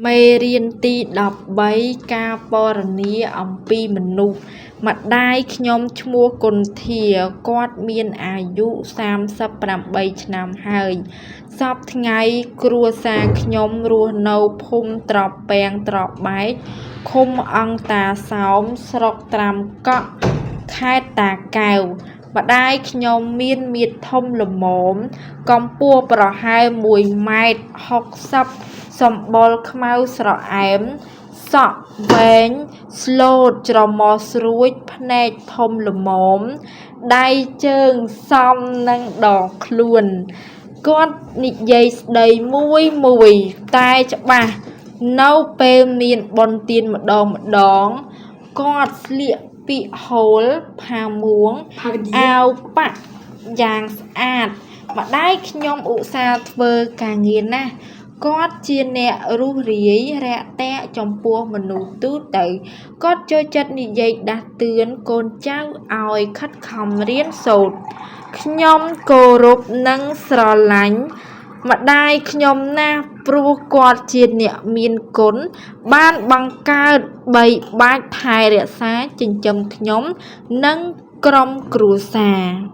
មេរៀនទី១៣ ការពណ៌នាអំពីមនុស្ស ម្តាយខ្ញុំឈ្មោះគន្ធា គាត់មានអាយុ ៣៨ ឆ្នាំហើយ សព្វថ្ងៃគ្រួសារខ្ញុំរស់នៅភូមិត្រពាំងត្របែក ឃុំអង្គតាសោម ស្រុកត្រាំកក់ ខេត្តតាកែវ ម្តាយខ្ញុំមានមាឌធំល្មម កម្ពស់ប្រហែល ១ម៉ែត្រ ៦០ សម្បុរខ្មៅស្រអែម សក់វែងស្លូតច្រមុះស្រួច ភ្នែកធំល្មម ដៃជើងសមនឹងដងខ្លួន គាត់និយាយស្តីមួយៗតែច្បាស់ នៅពេលមានបុណ្យទានម្តងៗ គាត់ស្លៀកពាក់ហូល ផាមួង អាវប៉ាក់យ៉ាងស្អាត ម្តាយខ្ញុំឧស្សាហ៍ធ្វើការងារណាស់ គាត់ជាអ្នករួសរាយរាក់ទាក់ចំពោះមនុស្សទូទៅ គាត់ចូលចិត្តនិយាយដាស់តឿនកូនចៅឲ្យខិតខំរៀនសូត្រ ខ្ញុំគោរពនិងស្រឡាញ់ម្តាយខ្ញុំណាស់ព្រោះគាត់ជាអ្នកមានគុណ បានបង្កើតបីបាច់ថែរក្សាចិញ្ចឹមខ្ញុំ និងក្រុមគ្រួសារ។